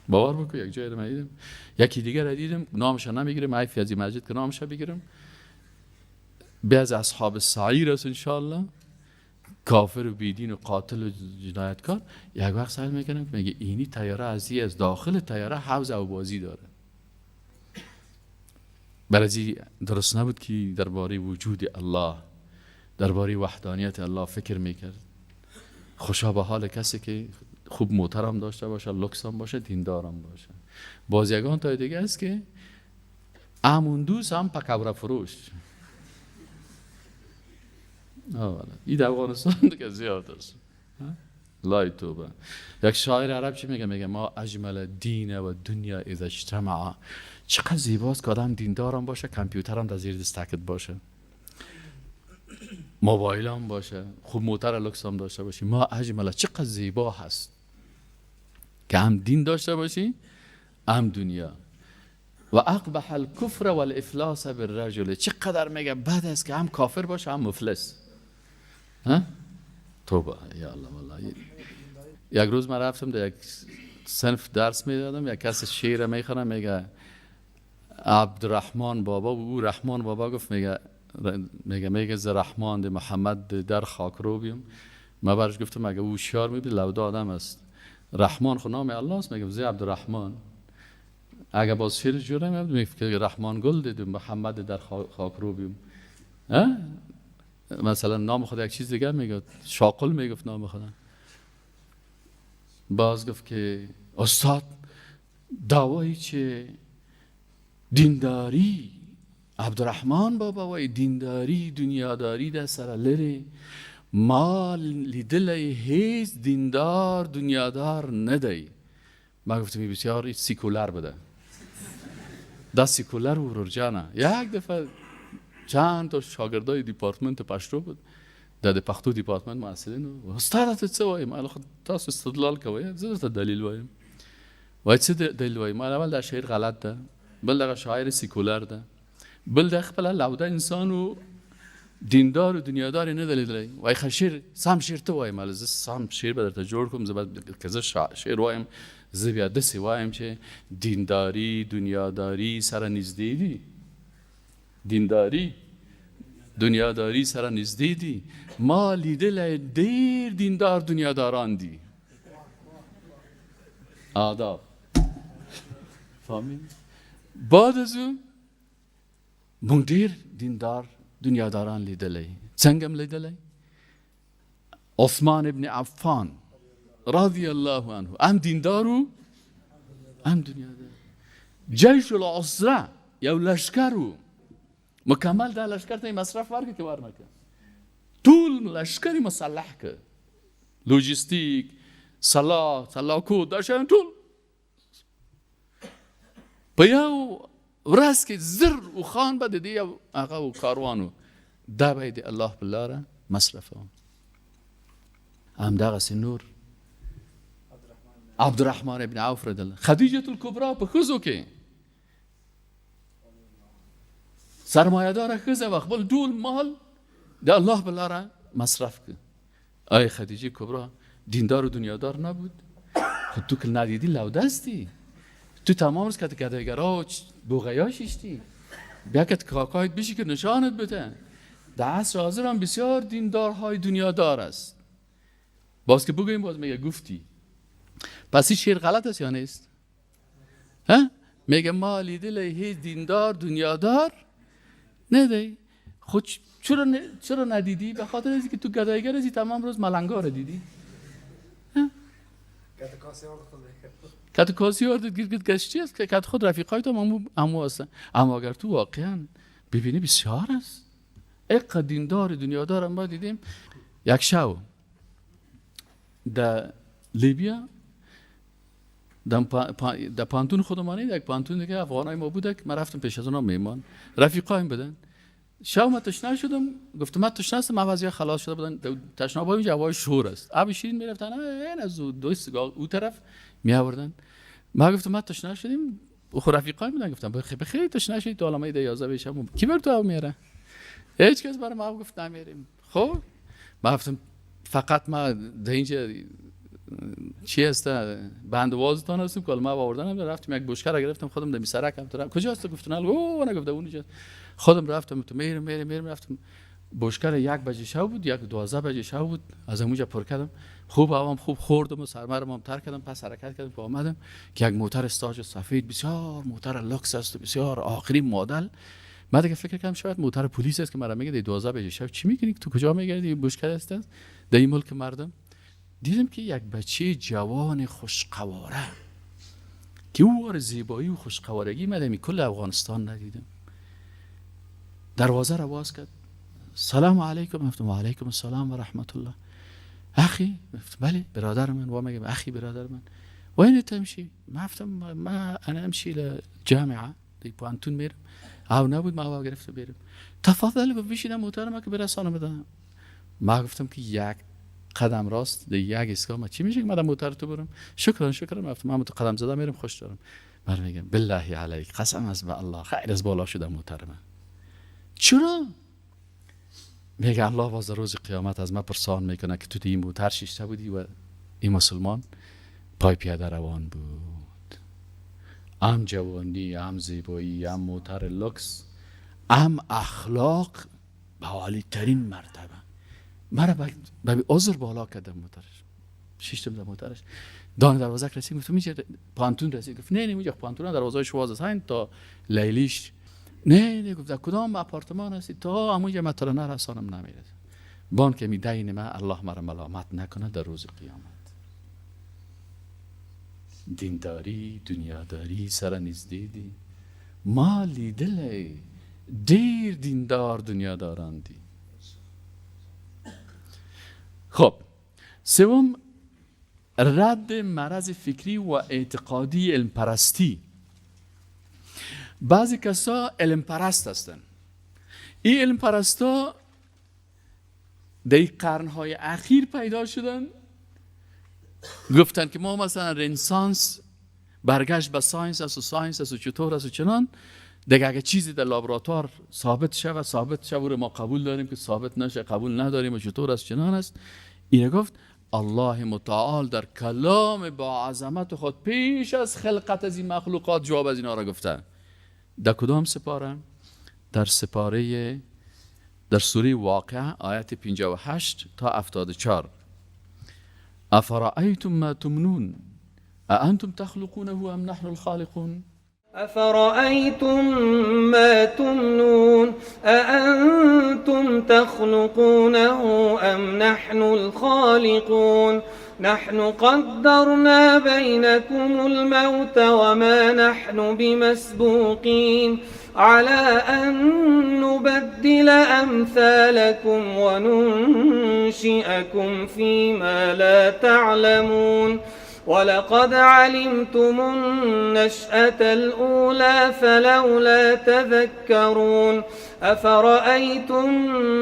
باور بکن یک جای رو دیدم، یکی دیگر رو دیدم، نامش نمیگیرم، عیفی از این مسجد که نامش بگیرم، به از اصحاب سعیر است انشاءالله، کافر و بیدین و قاتل و جنایتکار. یک وقت سوال میکنم که میگه اینی طیاره از داخل طیاره حوض او بازی داره. برای درست نبود که درباره وجود الله، درباره وحدانیت الله فکر میکرد. خوشا به حال کسی که خوب موترم داشته باشه، لکسم باشه، دیندارم باشه. باز یگان تای دیگه است که همون دوست هم پکوره فروش. این در افغانستان دیگه زیاد است. لای توبه. یک شاعر عرب چی میگه؟ میگه ما اجمل دین و دنیا اذا اجتمع. چقدر زیباست که آدم دیندارم باشه، کامپیوترم در زیر دستکت باشه، موبایل هم باشه، خوب موتر لکس هم داشته باشی. ما اجمل، چقدر زیبا هست که هم دین داشته باشی هم دنیا. و اقبح الکفر والافلاس بالرجل. چقدر میگه بد است که هم کافر باشه هم مفلس. ها توبه یا الله. والله یک روز من رفتم در یک صنف درس میدادم، یک کس شعر میخونه، میگه عبدالرحمن بابا، و او رحمان بابا گفت، میگه میگه میگه ز رحمان محمد در خاک رو بیم. من برش گفتم اگه او شعر میبید لوده آدم است، رحمان خو نام الله است، میگه ز عبدالرحمن. اگه باز شعر جوره میگه که رحمان گل دیدم محمد در خاک رو بیم. مثلا نام خود یک چیز دیگه میگه، شاقل میگفت نام خدا. باز گفت که استاد دعوایی چه دینداری عبدالرحمن بابا وای دینداری دنیاداری در سر لره ما لیدل هیچ دیندار دنیادار ندای. ما گفتم بسیار سیکولار بوده، دا سیکولار و رجانه. یک دفعه چند تا شاگردای دیپارتمنت پشتو بود، د پښتو دیپارتمنت محصلین، استاد ته څه وایم؟ ما خو تاسو استدلال کوئ، زه درته دلیل وایم. وای څه دلیل وایم؟ ما اول دا شعر غلط ده، بل دغه شاعر سیکولار ده، بل د خپل لوده انسان و دیندار و دنیادار نه دلیل دی. وای خو شعر سم شعر ته وایم، زه سم شعر به درته جوړ کوم، زه به که زه شعر وایم زه بیا داسې وایم چې دینداری دنیاداری سره نږدې دي، دینداری دنیاداری سره نږدې دي. ما لیدلی ډېر دیندار دنیاداران دي. آداب. فهمید؟ بعد از او مونږ ډېر دیندار دنیاداران لیدلی. څنګه هم لیدلی؟ عثمان ابن عفان رضی الله عنه هم دیندار و هم دنیادار. جیش العسره یو لشکر و مکمل دا لشکر ته مصرف ورکړه که ورنکړه، ټول لشکر مسلح که، لوجستیک، سلاح، سلاکو، دا شیان ټول په یو ورځ کې 1000 اوښان به د دې یو هغه و کاروان و، دا به یې د الله په لاره مصرفوم. همدغسې نور عبدالرحمن ابن عوف رضی الله، خدیجة الکبرا په ښځو کې سرمایه‌داره ښځه وه، خپل ټول مال د الله په لاره مصرف کړ. آیا خدیجه کبرا دیندار و دنیادار نبود؟ خب تو که ندیدی لودستی، تو تمام روز که گدایگرا و بوغیا شیشتی، بیا که کاکایت بشی که نشانت بده. در عصر حاضر هم بسیار دیندارهای دنیادار است. باز که بگوییم باز میگه گفتی. پس این شعر غلط است یا نیست؟ ها؟ میگه ما لیدل هیچ دیندار دنیادار ندی. خود چرا ندیدی؟ به خاطر از که تو گدایگر هستی، تمام روز ملنگا رو دیدی. کت کاسی آورد گیر گشتی است که کت خود رفیقای تو همو هستن. اما اگر تو واقعا ببینی بسیار است. اقا دیندار دنیادار ما دیدیم. یک شو در لیبیا در پانتون خودمانی، یک پانتون دیگه افغانای ما بوده که من رفتم پیش از اونا میمان رفیقایم بودن. شب من تشنه شدم، گفتم من تشنه هستم، عوضی خلاص شده بودن. تشنه با اینجا هوای شور است، آب شیرین میرفتن این از دو سگاه او طرف می آوردن. ما گفتم من تشنه شدیم، خو رفیقایم بودن، گفتم بخیر تشنه شدی تو علامه 11 بشم کی بر تو آب میاره؟ هیچ کس برای ما گفت نمیریم. خب ما گفتم فقط ما در اینجا چی هست بند وازتان هستیم که ما آوردن. رفتیم یک بشکه را گرفتم خودم در سرک هم طرف کجا هست؟ گفتن او نگفت اونجا. خودم رفتم تو میرم میرم میرم رفتم بشکه 1 بجه شب بود، 1:12 بجه شب بود، از اونجا پر کردم. خوب هوام خوب خوردم و سرمرم هم تر کردم. پس حرکت کردم که آمدم که یک موتر استاج سفید بسیار موتر لوکس است و بسیار آخرین مدل. من دیگه فکر کردم شاید موتر پلیس است که مرا میگه 12 بجه شب چی میکنی، تو کجا میگردی، بشکه است در این ملک مردم. دیدم که یک بچه جوان خوشقواره که او وار زیبایی و خوشقوارگی من در کل افغانستان ندیدم. دروازه را باز کرد، سلام علیکم. گفتم و علیکم السلام و رحمت الله. اخی؟ گفت بله برادر من. و میگم اخی برادر من. وين تمشي؟ ما گفتم ما انا امشي للجامعه دی پوانتون میرم. او نبود ما او گرفته برم. تفضل. گفت بشینم موتر ما که برسانم بدم. ما گفتم که یک قدم راست ده یک ایستگاه ما چی میشه که من موتر تو برم؟ شکرا شکرا. گفتم من تو قدم زدم میرم خوش دارم. من میگم بالله علیک قسم از به الله خیر از بالا شده موتر من. چرا؟ میگه الله باز روز قیامت از من پرسان میکنه که تو دی موتر شیشته بودی و این مسلمان پای پیاده روان بود. هم جوانی، هم زیبایی، هم موتر لوکس، هم اخلاق به عالی ترین مرتبه. مرا به عذر بالا کردم موترش، شیشتم در موترش. دان دروازه رسید، گفتم میشه پانتون رسید؟ گفت نه نه اونجا پانتون دروازه شواز است تا لیلیش. نه نه. گفت در کدام آپارتمان هستی؟ تا همونجا من تو نرسانم نمیرسم. بان که می دین من الله مرا ملامت نکنه در روز قیامت. دینداری دنیاداری سر نزدیدی ما لیدلی دیر دیندار دنیاداران دی. خب سوم، رد مرض فکری و اعتقادی علم پرستی. بعضی کسا علم پرست هستن. این علم پرستا در قرنهای اخیر پیدا شدن. گفتن که ما مثلا رنسانس برگشت به science است و science است و چطور است و چنان. دیگه اگه چیزی در لابراتوار ثابت شود ثابت شود ما قبول داریم، که ثابت نشه قبول نداریم و چطور است چنان است. اینه گفت الله متعال در کلام با عظمت خود پیش از خلقت از این مخلوقات جواب از اینا را گفته. در کدام سپاره؟ در سپاره در سوره واقعه آیت 58 تا 74. افرأیتم ما تمنون اانتم تخلقونه ام نحن الخالقون. افرأیتم ما تمنون أأنتم تخلقونه أم نحن الخالقون نحن قدرنا بينكم الموت وما نحن بمسبوقين على أن نبدل أمثالكم وننشئكم فيما لا تعلمون ولقد علمتم النشأة الأولى فلولا تذكرون أفرأيتم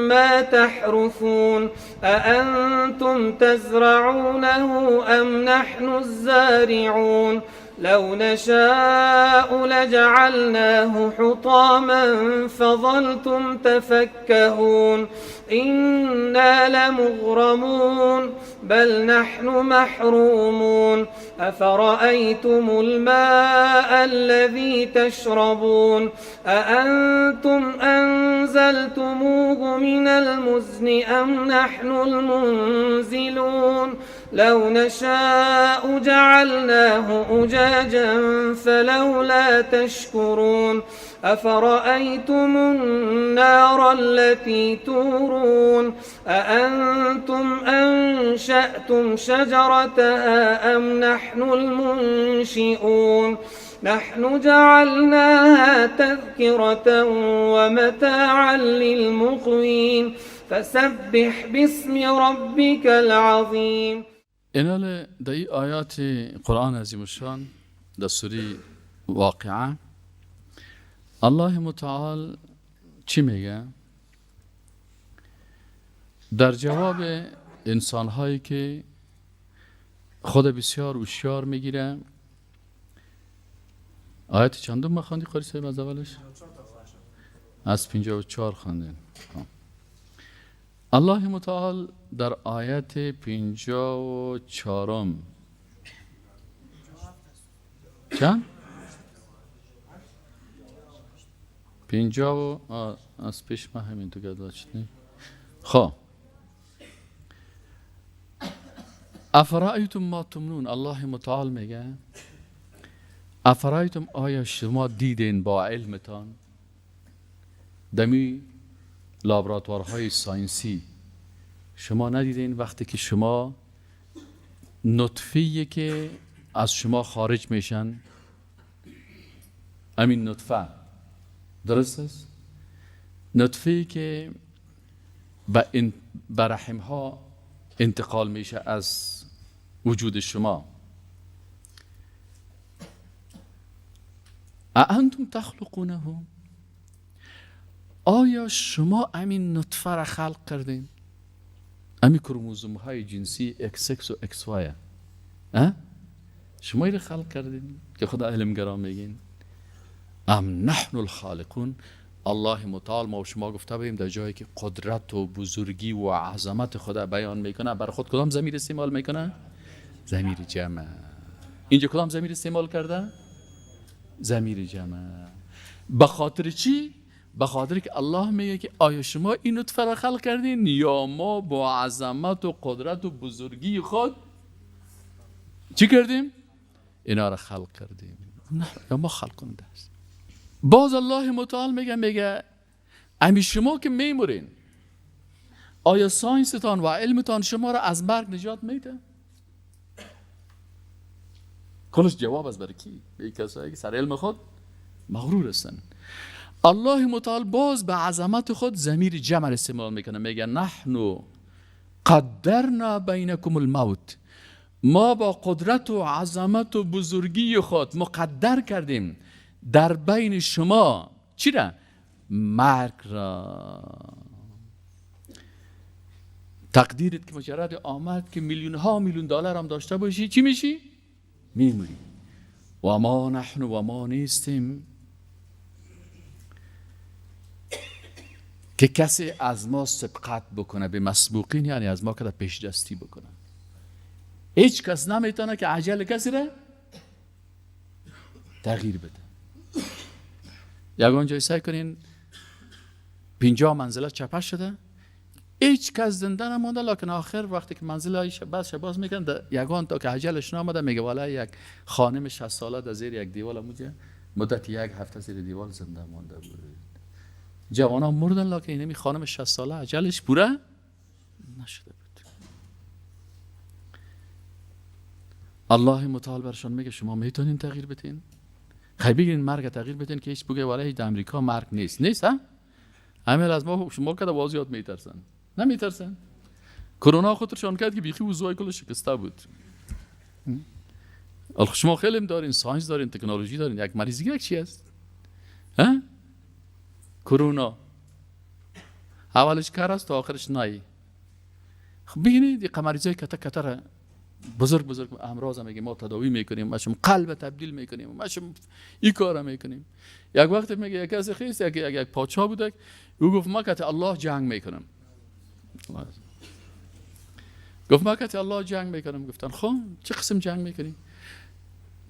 ما تحرثون أأنتم تزرعونه أم نحن الزارعون لو نشاء لجعلناه حطاما فظلتم تفكهون إنا لمغرمون بل نحن محرومون أفرأيتم الماء الذي تشربون أأنتم أنزلتموه من المزن أم نحن المنزلون لو نشاء جعلناه أجاجا فلولا تشكرون أفرأيتم النار التي تورون أأنتم أنشأتم شجرتها أم نحن المنشئون نحن جعلناها تذكرة ومتاعا للمقوين فسبح باسم ربك العظيم. اینال در این آیات قرآن عظیم الشان در سوره واقعه الله متعال چی میگه؟ در جواب انسان هایی که خود بسیار هوشیار میگیره. آیت چندم ما خواندی قاری صاحب از اولش؟ از 54 خواندین. الله متعال در آیت 54 چند؟ 50 از پیش ما همین تو گداشتیم. خب افرأیتم ما تمنون، الله متعال میگه افرأیتم، آیا شما دیدین با علمتان دمی لابراتوارهای ساینسی شما ندیدین وقتی که شما نطفه‌ای که از شما خارج میشن، همین نطفه درست است؟ نطفه‌ای که به رحم ها انتقال میشه از وجود شما، اانتم تخلقونه، آیا شما همین نطفه را خلق کردین؟ همین کروموزوم های جنسی XX و XY شما را خلق کردین که خدا علمگرا میگین؟ ام نحن الخالقون. الله متعال ما و شما گفته بودیم در جایی که قدرت و بزرگی و عظمت خدا بیان میکنه، بر خود کدام ضمیر استعمال میکنه؟ ضمیر جمع. اینجا کدام ضمیر استعمال کرده؟ ضمیر جمع. به خاطر چی؟ به خاطر که الله میگه که آیا شما این نطفه را خلق کردین یا ما با عظمت و قدرت و بزرگی خود چی کردیم؟ اینا را خلق کردیم. نه، یا ما خلق کننده هستیم. باز الله متعال میگه امی شما که میمورین، آیا ساینستان و علمتان شما را از مرگ نجات میده؟ کلش جواب از برای کی؟ به کسایی که سر علم خود مغرور هستن. الله متعال باز به عظمت خود ضمیر جمع استعمال میکنه، میگه نحن قدرنا بینکم الموت، ما با قدرت و عظمت و بزرگی خود مقدر کردیم در بین شما چی را؟ مرگ را. تقدیرت که مجرد آمد که میلیون ها میلیون دلار هم داشته باشی چی میشی؟ میمیری. و ما نحن و ما نیستیم که کسی از ما سبقت بکنه به مسبوقین، یعنی از ما که پیش دستی بکنه. هیچ کس نمیتونه که عجل کسی را تغییر بده. یگان جای سعی کنین 50 منزله چپه شده، هیچ کس زنده نمونده، لکن آخر وقتی که منزله های شباز میکنن یگان تا که عجلش نامده میگه والا یک خانم 60 ساله در زیر یک دیوال موجه مدت یک هفته زیر دیوال زنده مانده بود. جوانان مردن، لکن اینمی خانم 60 ساله عجلش پوره نشده بود. الله متعال برشان میگه شما میتونین تغییر بدین؟ خیلی بگیرین مرگ تغییر بدین که هیچ بگه ولی در امریکا مرگ نیست. نیست ها؟ همه از ما شما که وضعیت میترسن. نمیترسن. کرونا خودشان کرد که بیخی وضوع کل شکسته بود. شما خیلی دارین، science دارین، تکنولوژی دارین، یک مریضی یک چی است؟ ها؟ کرونا اولش کار است تا آخرش نایی. خب ببینید این مریضای کته کته را بزرگ بزرگ امراض میگه ما تداوی میکنیم، ما شما قلب تبدیل میکنیم، ما شما این کارا میکنیم. یک وقت میگه یک کسی خیست، یک پادشاه بوده، او گفت ما کت الله جنگ میکنم. گفت ما کت الله جنگ میکنم. گفتن خب چه قسم جنگ میکنی؟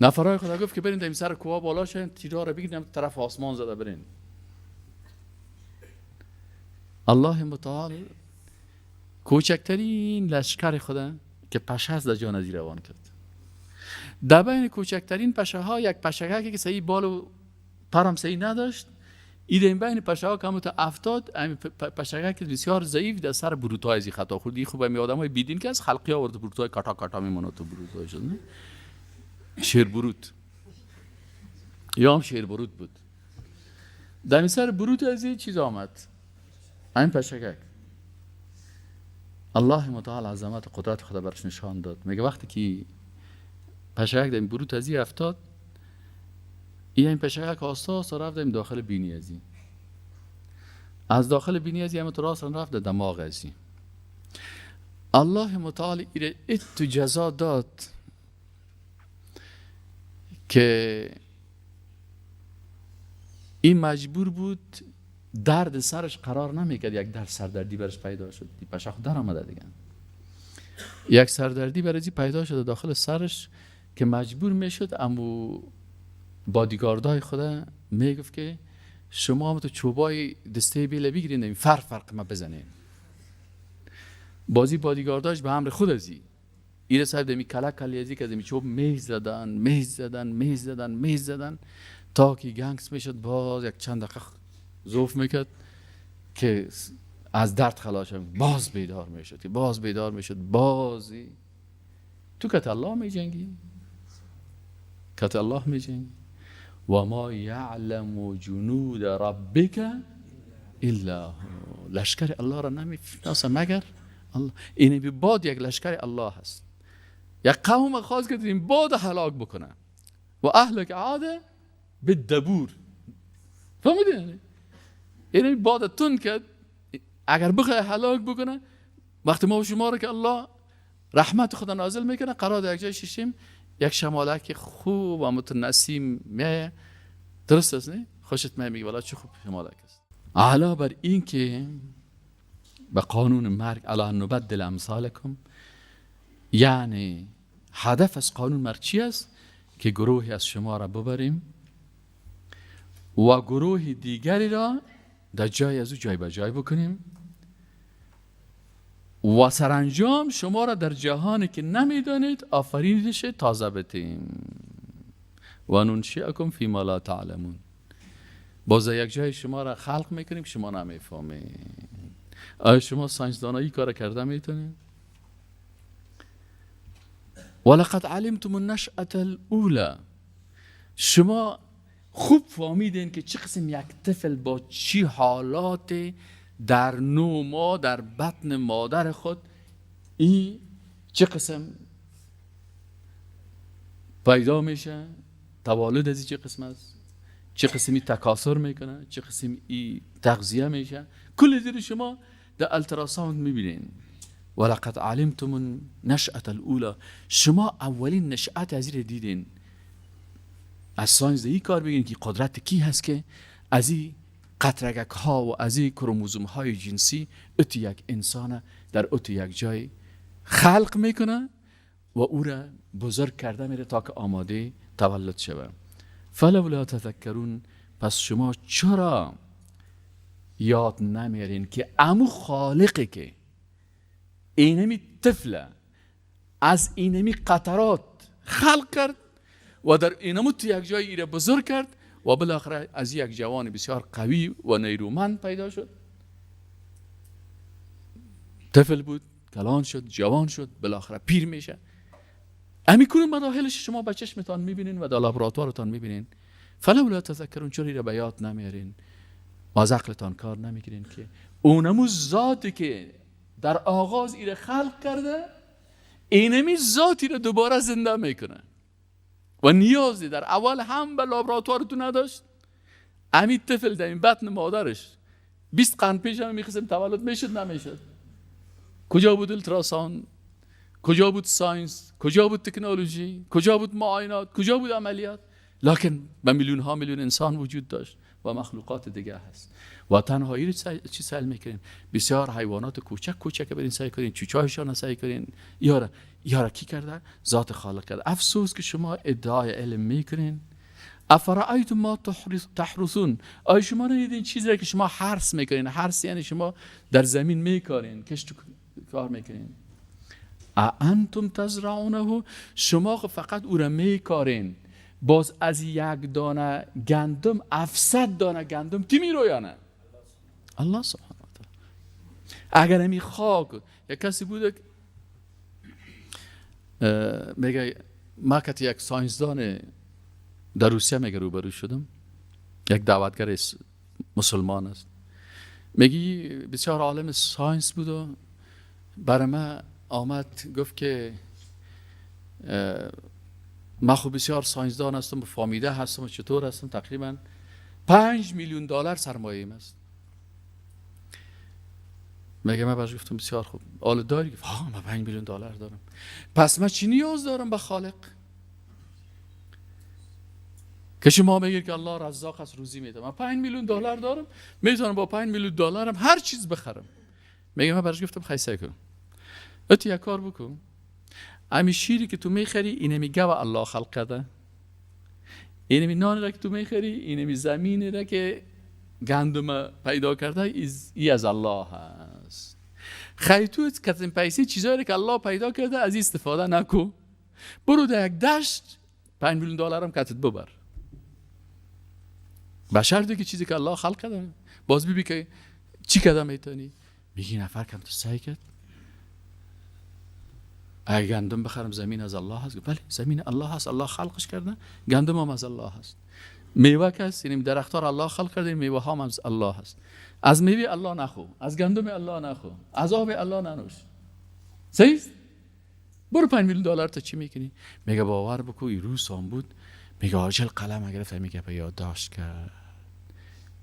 نفرای خدا گفت که برین در سر کوه بالا شین، تیرا رو بگیریم طرف آسمان زده برین. الله متعال کوچکترین لشکر خدا که پشه است در جان ازی روان کرد. در بین کوچکترین پشه ها یک پشه که صحیح بال و پرم صحیح نداشت، این بین پشه ها که تا افتاد، پشه که بسیار ضعیف در سر بروتای ازی خطا خورد. این خوب می آدمای بیدین که از خلقی آورد بروتای کاتا کاتا میمونه تو بروتای شد، نه؟ شیر بروت یا هم شیر بروت بود. در سر بروت از این چیز آمد، این پشکک. الله متعال عظمت قدرت خدا برش نشان داد. میگه وقتی که پشکک در این بروت از این افتاد، این پشکک آساس رفت در داخل بینی از این، از داخل بینی از این راست رفت در دماغ از این. الله متعال ایره اتو جزا داد که این مجبور بود درد سرش قرار نمیکرد. یک درد سردردی برش پیدا شد، پشه خود در آمده دیگه، یک سردردی برای پیدا شده داخل سرش که مجبور میشد. اما بادیگاردای خدا میگفت که شما هم تو چوبای دسته بیله بگیرین، این فرق ما بزنین. بازی بادیگارداش به امر خود ازی ایره صاحب دمی کلک کلی ازی که از چوب میز زدن میز زدن میز زدن میز زدن تا که گنگس میشد. باز یک چند دقیقه ضعف میکرد که از درد خلاص شد، باز بیدار میشد، که باز بیدار میشد. بازی تو کت الله میجنگی، کت الله میجنگی. و ما یعلم جنود ربک الا هو. لشکر الله را نمیشناسه مگر الله. این بی باد یک لشکر الله هست. یک قوم خواست که این باد هلاک بکنه و اهلک عاده بالدبور. فهمیدین؟ این باد تون کرد اگر بخواه هلاک بکنه. وقتی ما و شما رو که الله رحمت خدا نازل میکنه، قرار در یک جای ششیم، یک شمالک خوب و متنسیم میایه، درست است نه؟ خوشت میاد، میگه والا چه خوب شمالک است. علاوه بر این که به قانون مرگ علی نبدل امثالکم، یعنی هدف از قانون مرگ چی است؟ که گروهی از شما را ببریم و گروه دیگری را در جای از او جای به جای بکنیم و سرانجام شما را در جهانی که نمیدانید آفرینش تازه بتیم. و ننشئکم فی ما لا تعلمون. باز یک جای شما را خلق میکنیم که شما نمیفهمید. آیا شما ساینسدانایی کار کرده میتونید؟ ولقد علمتم النشأة الاولى. شما خوب فهمیدین که چه قسم یک طفل با چی حالات در 9 ماه در بطن مادر خود این چه قسم پیدا میشه، تولد از چه قسم است، چه قسمی تکاثر میکنه، چه قسمی ای تغذیه میشه، کل زیر شما در ultrasound میبینین. ولقد علمتم النشأة الاولى. شما اولین نشأت از این دیدین. از science این کار بگین که قدرت کی هست که از این قطرگک ها و از این کروموزوم های جنسی ات یک انسان در ات یک جای خلق میکنه و او را بزرگ کرده میره تا که آماده تولد شوه. فلولا تذکرون. پس شما چرا یاد نمیارین که امو خالقی که اینمی طفله از اینمی قطرات خلق کرد و در اینمو تو یک جای ایره بزرگ کرد و بالاخره از یک جوان بسیار قوی و نیرومند پیدا شد. طفل بود، کلان شد، جوان شد، بالاخره پیر میشه. امی کل مراحلش شما به چشمتان میبینین و در لابراتوارتان میبینین. فلولا تذکرون، چرا را به یاد نمیارین و از عقلتان کار نمیگیرین که اونمو ذاتی که در آغاز ایره خلق کرده، اینمی ذاتی را دوباره زنده میکنه و نیازی در اول هم به لابراتوارتون نداشت. امی طفل در این بطن مادرش 20 قرن پیش هم میخواستیم تولد میشد نمیشد. کجا بود ultrasound؟ کجا بود science؟ کجا بود تکنولوژی؟ کجا بود معاینات؟ کجا بود عملیات؟ لکن به میلیون ها میلیون انسان وجود داشت و مخلوقات دیگه هست. و تنهایی رو چی سعی میکنین؟ بسیار حیوانات کوچک کوچک برین سعی کنین، چوچایشان سعی کنین. یارا کی کرده؟ ذات خالق کرده. افسوس که شما ادعای علم میکنین. افرأیتم ما تحرثون، آیا شما ندیدین چیزی که شما حرث میکنین؟ حرث یعنی شما در زمین میکارین، کشت کار میکنین. انتم تزرعونه، شما فقط او را میکارین. باز از یک دانه گندم 700 دانه گندم کی میرویانه؟ الله سبحانه و تعالی. اگر همی خاک، یک کسی بوده میگه ما که یک ساینسدان در روسیه میگه روبرو شدم، یک دعوتگر مسلمان است، میگه بسیار عالم science بود و برای من آمد گفت که من خب بسیار ساینسدان هستم و فامیده هستم و چطور هستم، تقریبا 5 میلیون دلار سرمایه است. میگه من برش گفتم بسیار خوب، حالا داری؟ گفت ها من 5 میلیون دلار دارم، پس من چی نیاز دارم به خالق؟ که شما میگید که الله رزاق است، روزی میده، من 5 میلیون دلار دارم، میتونم با 5 میلیون دلارم هر چیز بخرم. میگه من برش گفتم خیلی سعی کن ات یک کار بکن، امی شیری که تو میخری اینمی گوه الله خلق کرده، اینمی نان را که تو میخری، اینمی زمین را که گندم پیدا کرده، ای از الله هست. خیلی تو که این پیسه چیزایی که الله پیدا کرده از استفاده نکو، برو در یک دشت 5 میلیون دلار هم کتت ببر، به شرطی که چیزی که الله خلق کرده. باز ببین که چی کرده میتونی. میگی نفر کم تو سعی کرد اگه گندم بخرم زمین از الله هست. بله زمین الله هست، الله خلقش کرده، گندم هم از الله هست، میوه که هست، یعنی درخت‌ها را الله خلق کرده، میوه هم از الله هست. از میوه الله نخو، از گندم الله نخو، از آب الله ننوش. صحیح؟ برو 5 میلیون دلار تا چی میکنی؟ میگه باور بکو این روز هم بود، میگه عاجل قلم گرفت، میگه به یادداشت کرد.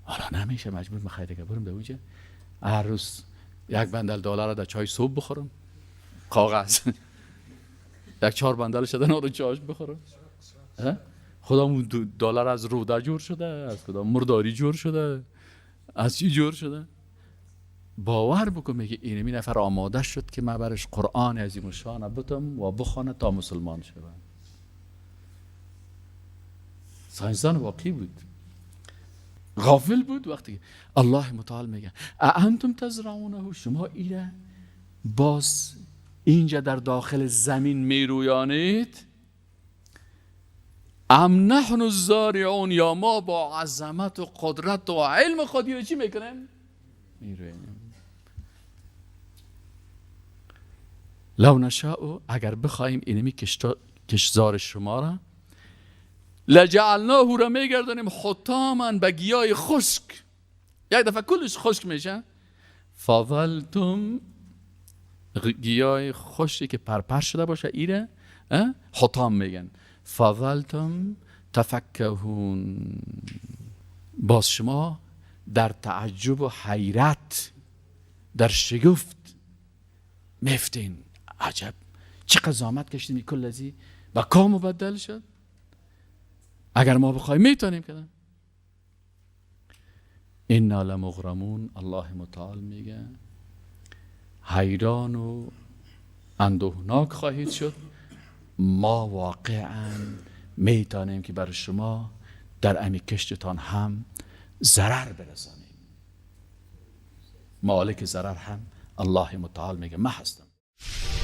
حالا نمیشه، مجبور میخوای دیگه برم در اونجا هر روز یک بندل دلار را در چای صبح بخورم، کاغذ یک 4 بندل شده رو چاش بخورم. خدا دلار از روده جور شده، از کدام مرداری جور شده، از چی جور شده؟ باور بکن میگه اینمی نفر آماده شد که من برش قرآن عظیم الشان بتم و بخوانه تا مسلمان شوم. ساینسدان واقعی بود، غافل بود وقتی الله متعال میگه انتم تزرعونه، شما ایره باز اینجا در داخل زمین میرویانید، ام نحن الزارعون، یا ما با عظمت و قدرت و علم خود چی میکنیم؟ میرویانیم. لو نشاء، اگر بخوایم اینمی کشتزار شما را، لجعلناه را میگردانیم حطاما، به گیای خشک، یک دفعه کلش خشک میشه. فظلتم، گیای خشکی که پرپر شده باشه ایره حطام میگن. فظلتم تفکهون، باز شما در تعجب و حیرت، در شگفت میفتین. عجب چقدر زحمت کشیدیم، کل ازی با کام مبدل شد. اگر ما بخوایم میتونیم کردن. انا لمغرمون، الله متعال میگه حیران و اندوهناک خواهید شد. ما واقعا میتونیم که برای شما در امی کشتتان هم ضرر برسانیم. مالک ضرر هم الله متعال میگه من هستم.